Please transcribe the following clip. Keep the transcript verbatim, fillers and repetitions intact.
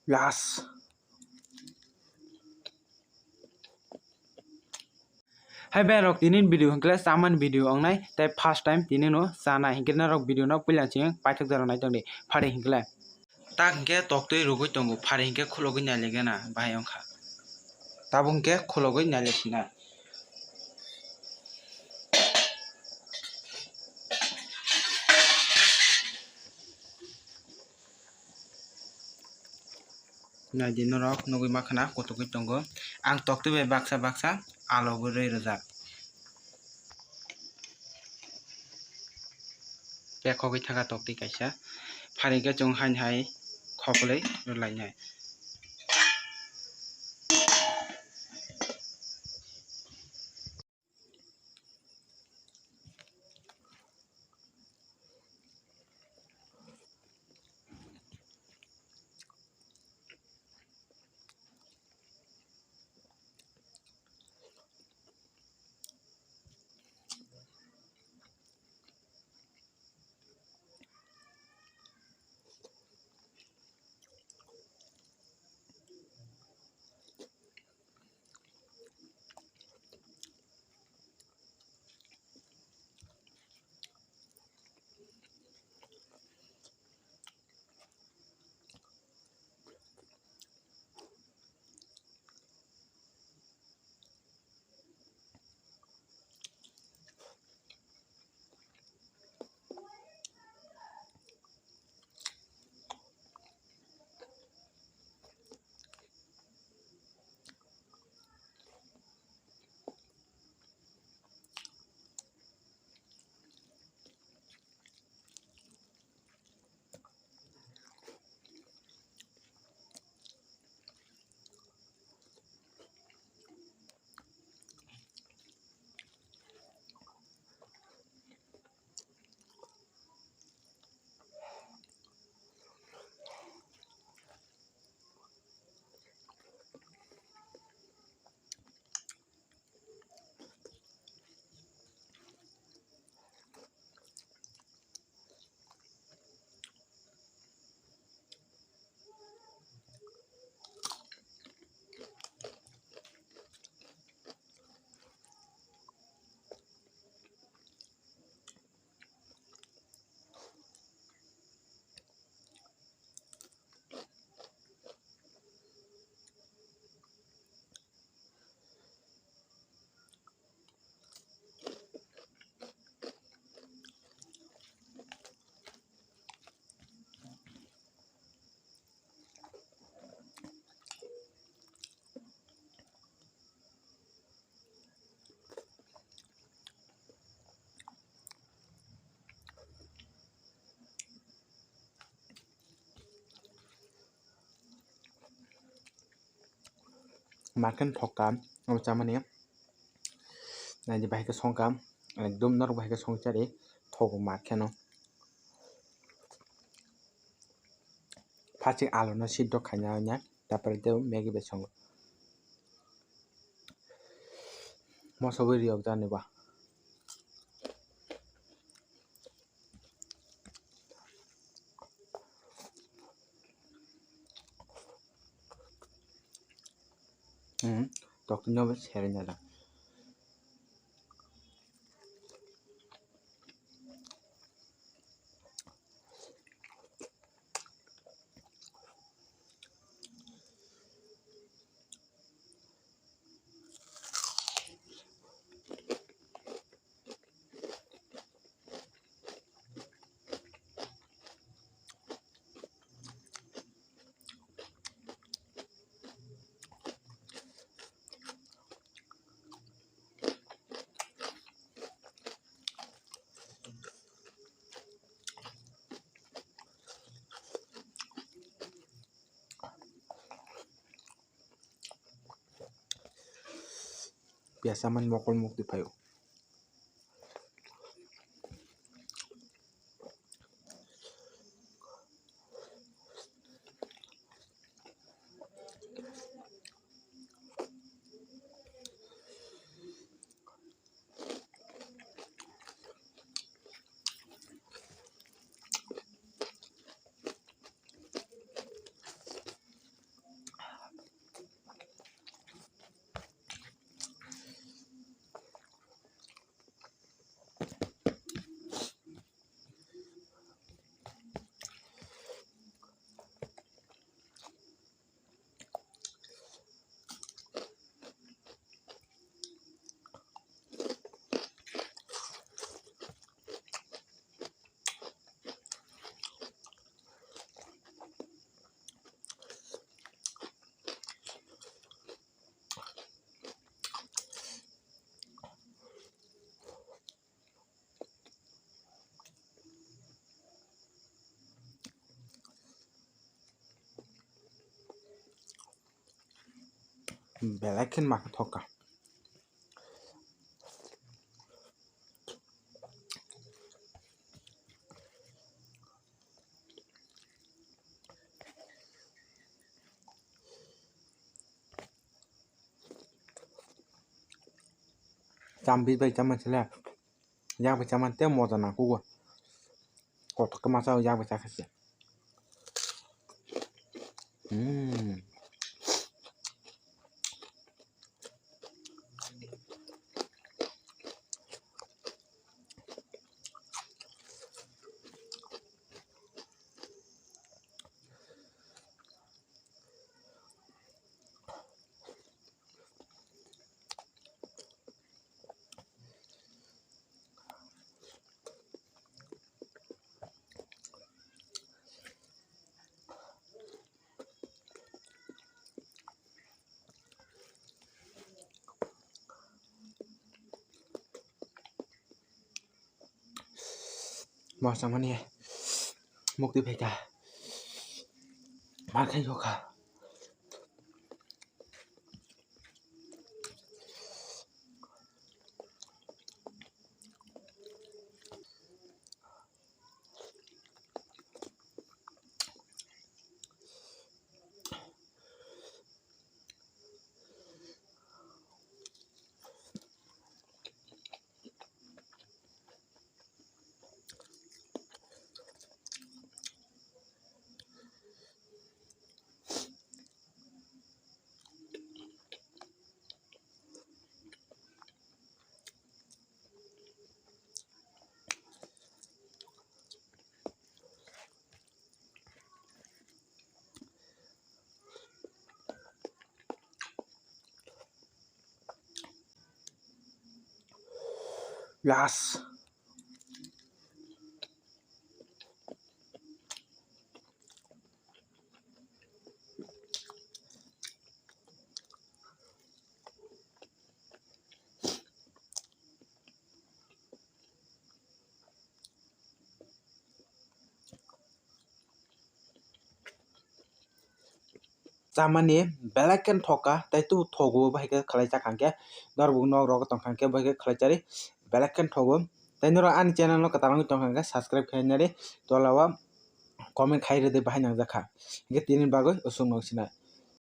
Yes. Hai bai rok, tini video hwnkhe chamani video wngnai, tei first time tini no chanai, hinkhe norok video no puila chini paithak jora nai tongdi, phari hinkhe. Tak hinkhe toktwi rwgwi tongo, phari hinkhe khulogwi nailigena bahai wngkha. Tabuk hinkhe khulogwi nailigena. Naidi norok nugwi makhana kutugwi tongo. Ang toktwi bai baksa baksa alo bo rwi rwjak. Pekhogwi thaka toktwi kaisa. Phari khe chwng haini hai khoplwi rwlainai. Makan thokka, abo chamani. Naidi bahai khe songkha, ekdom norok bahai khe songchari, thogo makheno. Phasik alu no siddo khaina oinai, tapore tei Maggi bai songo. Moso wi riyok jani ba. Hmm, tok no seri na da. Piyaj chamani mokol mukti phaio. Belai khe ma khe thok kha. Cham bi bai chama chile. Yak bai chama te moja nang kugo. Kothok khe masa yak bai chakha se. Hmm. Masa mani mukti phaikha. Ma khai yokha. Yes. Chamani belai khe thok kha, tei tu thogo bahai khe khlai chak hang khe, norok bo nok rok tong kha hang khe bahai khe khlai chari belai khe thogo. Tei norok ani channel no kwtal wngwi tong kha hang khe subscribe khai nari, tola o comment khai rwdi bahai nang jak kha. Hingkhe tini bagwi usuk nok sinai.